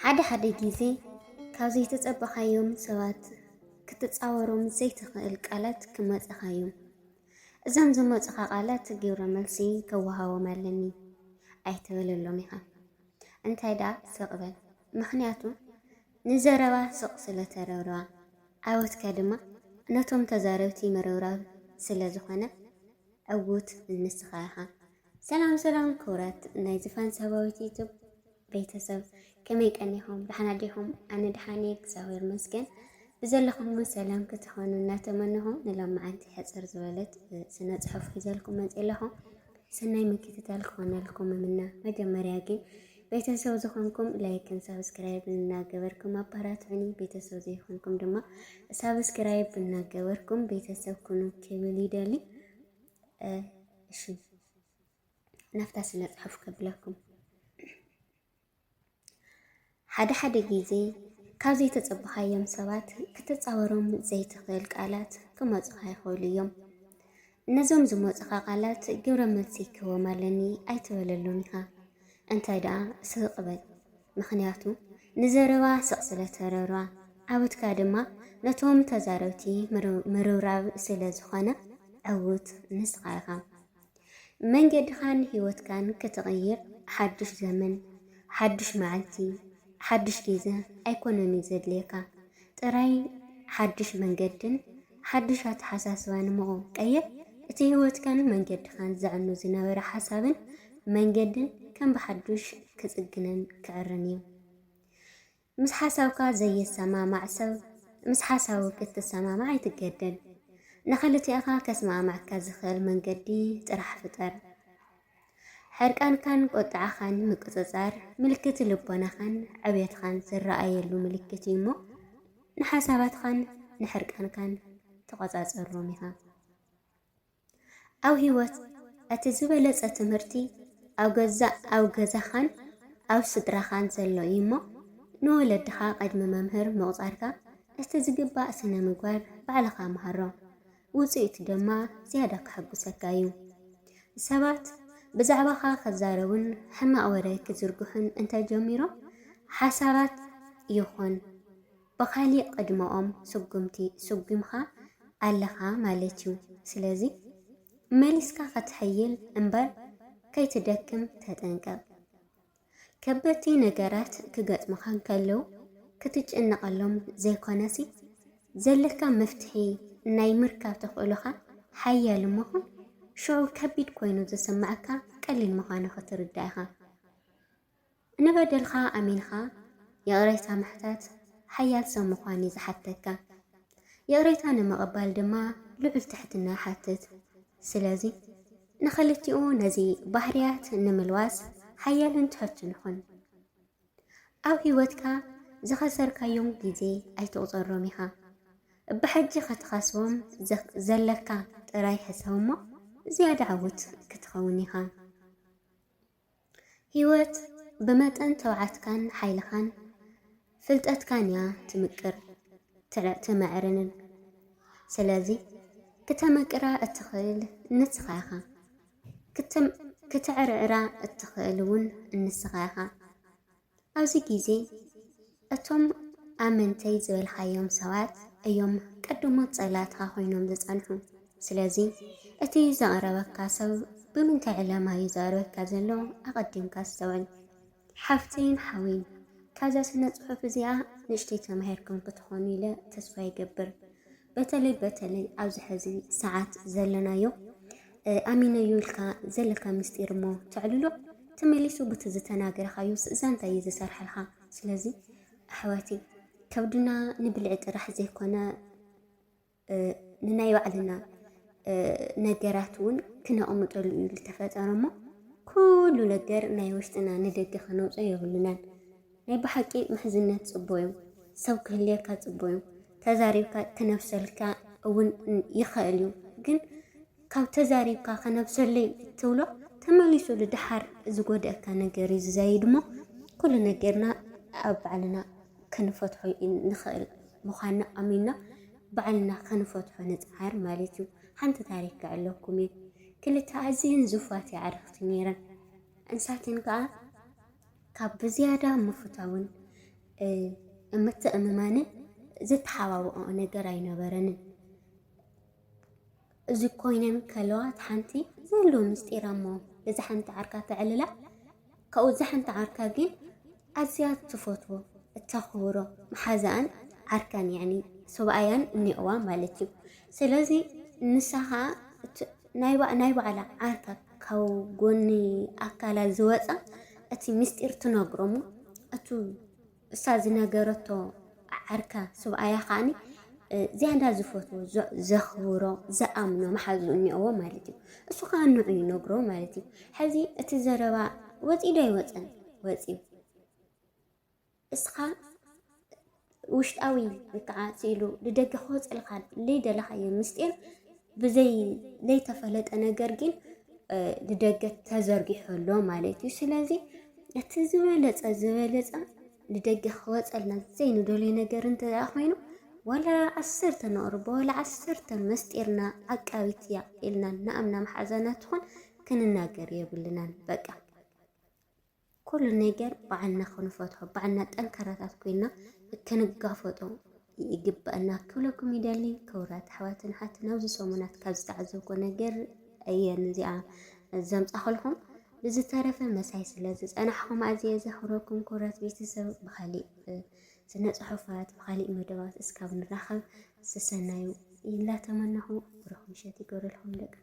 ሓደ ሓደ ግዜ ካብ ዘይተጸበኻዮም ሰባት ክትጻወሮም ዘይትኽእል ቃላት ክመጸኻ እዩ። እዞም ዝመጹኻ ቃላት ግብረ መልሲ ከወሃቦም ኣለኒ ኣይትበለሎም ኢኻ። እንታይ ደኣ ስቕ በል። ምኽንያቱ ንዘረባ ስቕ ስለ ተረብረባ፣ ዓወትካ ድማ ነቶም ተዛረብቲ ምርብራብ ስለ ዝኾነ ዕዉት ንስኻ ኢኻ። ሰላም ሰላም ክቡራት ናይ ዝፋን ሳባዊት ዩቱብ ቤተሰብ፣ ከመይ ቀኒኹም? ደሓና ዲኹም? ኣነ ደሓን እየ፣ እግዚኣብሔር ይመስገን። ብዘለኹም እውን ሰላም ክትኾኑ እናተመነኹ፣ ንሎማዓንቲ ሕፅር ዝበለት ስነ ፅሑፍ ሒዘልኩም መፅእ ኣለኹ። ሰናይ ምክትታል ክኾነልኩም እምነ። መጀመርያ ግን ቤተሰብ ዝኾንኩም ላይክን ሳብስክራይብ እናገበርኩም ኣባራትዑኒ፣ ቤተሰብ ዘይኮንኩም ድማ ሳብስክራይብ እናገበርኩም ቤተሰብ ኩኑ ክብል ይደሊ። እ፣ እሺ፣ ናብታ ስነ ጽሑፍ ከብለኩም። ሓደ ሓደ ግዜ ካብ ዘይተጸበኻዮም ሰባት ክትጻወሮም ዘይትኽእል ቃላት ክመጹኻ ይኽእሉ እዮም። ነዞም ዝመጹኻ ቃላት ግብረ መልሲ ክህቦም ኣለኒ ኣይትበለሎም ኢኻ። እንታይ ደኣ ስቕ በል። ምኽንያቱ ንዘረባ ስቕ ስለ ተረብረባ፣ ዓወትካ ድማ ነቶም ተዛረብቲ ምር-፣ ምርብራብ ስለ ዝኾነ ዕዉት ንስኻ ኢኻ። መንገድኻን ህይወትካን ክትቕይር ሓድሽ ዘመን፣ ሓድሽ መዓልቲ፣ ሓድሽ ግዜ ኣይኮነን እዩ ዘድልየካ። ጥራይ ሓድሽ መንገድን ሓድሽ ኣተሓሳስባን እሞ ቀይር። እቲ ህይወትካን መንገድኻን ዘዕኑ ዝነበረ ሓሳብን መንገድን ከም ብሓዱሽ ክጽግንን ክዕርን እዩ። ምስ ሓሳብካ ዘይሰማማዕ ሰብ ምስ ሓሳቡ ክትሰማማዕ ኣይትገደድ። ንኽልቲኣኻ ከስማማዕካ ዝኽእል መንገዲ ጥራሕ ፍጠር። ሕርቃንካን ቁጥዓኻን ምቁጽጻር ምልክት ልቦናኻን ዕብየትኻን ዝረኣየሉ ምልክት እዩ እሞ፣ ንሓሳባትኻን ንሕርቃንካን ተቖጻጸሮም ኢኻ። ኣብ ህይወት እቲ ዝበለጸ ትምህርቲ ኣብ ገዛእ፣ ኣብ ገዛኻን ኣብ ስድራኻን ዘሎ እዩ እሞ፣ ንወለድኻ ቅድሚ መምህር ምቑጻርካ፣ እቲ ዝግባእ ስነ ምግባር ባዕልኻ ምሃሮ። ውጽኢቱ ድማ ዝያዳ ከሐጉሰካ እዩ። ሰባት ብዛዕባኻ ክዛረቡን ሕማቕ ወረ ክዝርግሑን እንተጀሚሮም፣ ሓሳባት ይኹን ብኻሊእ ቅድመኦም ስጉምቲ ስጉምካ ኣለኻ ማለት እዩ። ስለዚ መሊስካ ክትሕይል እምበር ከይትደክም ተጠንቀቕ። ከበድቲ ነገራት ክገጥሙኻ እንከለዉ ክትጭነቐሎም ዘይኮነሲ፣ ዘለካ መፍትሒ ናይ ምርካብ ተኽእሎኻ ሓያል እሞ ኹን፣ ሽዑ ከቢድ ኮይኑ ዝስምዓካ ቀሊል ምዃኑ ክትርዳእ ኢኻ። ንበደልኻ ኣሚንኻ ይቕሬታ ምሕታት ሓያል ሰብ ምዃን እዩ ዝሓተካ። ይቕሬታ ንምቕባል ድማ ልዑል ትሕትና ይሓትት። ስለዚ ንኽልቲኡ ነዚ ባህርያት ንምልዋስ ሓያልን ትሑትን ኹን። ኣብ ህይወትካ ዝኸሰርካዮም ግዜ ኣይትቑጸሮም ኢኻ። ብሕጂ ክትኸስቦም ዘ-፣ ዘለካ ጥራይ ሕሰብ እሞ ዝያዳ ዕዉት ክትኸውን ኢኻ። ህይወት ብመጠን ትብዓትካን ሓይልኻን ፍልጠትካን እያ ትምቅር፣ ትዕ-፣ ትምዕርንን። ስለዚ ክተመቅራ እትኽእል ንስኻ ኢኻ። ክትም-፣ ክትዕርዕራ እትኽእል እውን ንስኻ ኢኻ። ኣብዚ ግዜ እቶም ኣመንተይ ዝበልካዮም ሰባት እዮም ቀዳሞት ጸላእትኻ ኮይኖም ዝጸንሑ። ስለዚ እቲ ዘቕረበካ ሰብ ብምንታይ ዕላማ እዩ ዘቕርበካ ዘሎ ኣቐዲምካ ኣስተውዕል። ሓፍተይን ሓወይን፣ ካብዛ ስነ ጽሑፍ እዚኣ ንእሽተይ ተማሂርኩም ክትኾኑ ኢለ ተስፋ ይገብር። በተለይ በተለይ ኣብዚ ሕዚ ሰዓት ዘለናዮ፣ እ፣ ኣሚነዮ ኢልካ ዘለካ ምስጢር እሞ ተዕልሎ፣ ተመሊሱ በቲ ዝተናገርካዮስ እዛ እንታይ እዩ ዝሰርሓልካ? ስለዚ ኣሕዋተይ፣ ከብድና ንብልዒ ጥራሕ ዘይኮነ፣ እ፣ ንናይ ባዕልና፣ እ፣ ነገራት እውን ክነቕምጠሉ እዩ ዝተፈጠረ እሞ፣ ኩሉ ነገር ናይ ውሽጥና ንደገ ከነውፅኦ የብሉናን። ናይ ብሓቂ ምሕዝነት ጽቡቕ እዩ። ሰብ ክህልየካ ጽቡቕ እዩ። ተዛሪብካ ክነብሰልካ እውን ይኽእል እዩ። ግን ካብ ተዛሪብካ ከነብሰለይ ትብሎ ተመሊሱ ልድሓር ዝጎድኣካ ነገር እዩ ዝዛይድ እሞ፣ ኩሉ ነገርና ኣብ ባዕልና ክንፈትሖ ንኽእል ምዃንና ኣሚንና ባዕልና ክንፈትሖ ንጽዓር ማለት እዩ። ሓንቲ ታሪክ ክዕለኩም እየ። ክልተ ኣዝየን ዝፉዋት ኣዕርኽቲ ነይረን። እንሳተን ከኣ ካብ ብዝያዳ ምፍታውን ምትእምማንን ዝተሓባብኦ ነገር ኣይነበረንን። እዚ ኮይነን ከለዋ፣ እቲ ሓንቲ ዘሎ ምስጢር እሞ፣ እዚ ሓንቲ ዓርካ ተዕልላ። ካብኡ፣ እዚ ሓንቲ ዓርካ ግን ኣዝያ ትፈትዎ፣ እተኽብሮ፣ መሓዛኣን ዓርካን፣ ያኒ፣ ሰብኣያን እኒኦዋ ማለት እዩ። ስለዚ ንሳ ኸዓ እቲ ናይ ባ-፣ ናይ ባዕላ ዓርካ ካብ ጎኒ ኣካላ ዝወፃ እቲ ምስጢር ትነግሮ እሞ፣ እቱ እሳ ዝነገረቶ ዓርካ ሰብኣያ ከዓኒ፣ እ፣ ዝያዳ ዝፈትዎ፣ ዘ-፣ ዘኽብሮ፣ ዝኣምኖ መሓዙ እኒኦዎ ማለት እዩ። እሱ ከዓ ንዑ ይነግሮ ማለት እዩ። ሕዚ እቲ ዘረባ ወፂኡ ዶ ኣይወፀን? ወፂኡ። እስኻ ውሽጣዊ ወይ ከዓ ስኢሉ ንደገ ክወፀልካ ለይደለኻዮ ምስጢር ብዘይ ለይተፈለጠ ነገር ግን፣ እ፣ ንደገ ተዘርጊሑ ኣሎ ማለት እዩ። ስለዚ እቲ ዝበለፀ፣ ዝበለፀ ንደገ ክወፀልና ዘይንደልዮ ነገር እንተ ደኣ ኮይኑ፣ ዋላ ዓሰርተ ነቕርቦ፣ ዋላ ዓሰርተ መስጢርና ዓቃቢት እያ ኢልና ንኣምና መሓዛና ትኾን ክንናገር የብልናን። በቃ፣ ኩሉ ነገር ባዕልና ክንፈትሖ፣ ባዕልና ጠንካራታት ኮይና ክንጋፈጦ ይግበአና ክብለኩም ይደሊ። ክቡራት ኣሕዋትን ሓትን፣ ኣብዚ ሰሙናት ካብ ዝተዓዘብኩ ነገር እየ ነዚኣ ዘምጻኹልኩም። ብዝተረፈ መሳይ ስለ ዝጸናሕኩም ኣዝየ ዘኽብረኩም ክቡራት ቤተሰብ። ብኻሊእ፣ እ፣ ስነ ጽሑፋት፣ ብኻሊእ መደባት እስካብ ንራኸብ፣ ሰሰናዩ ኢላ ተመናኹ። ብሩኽ ምሸት ይገብረልኩም ደቂ።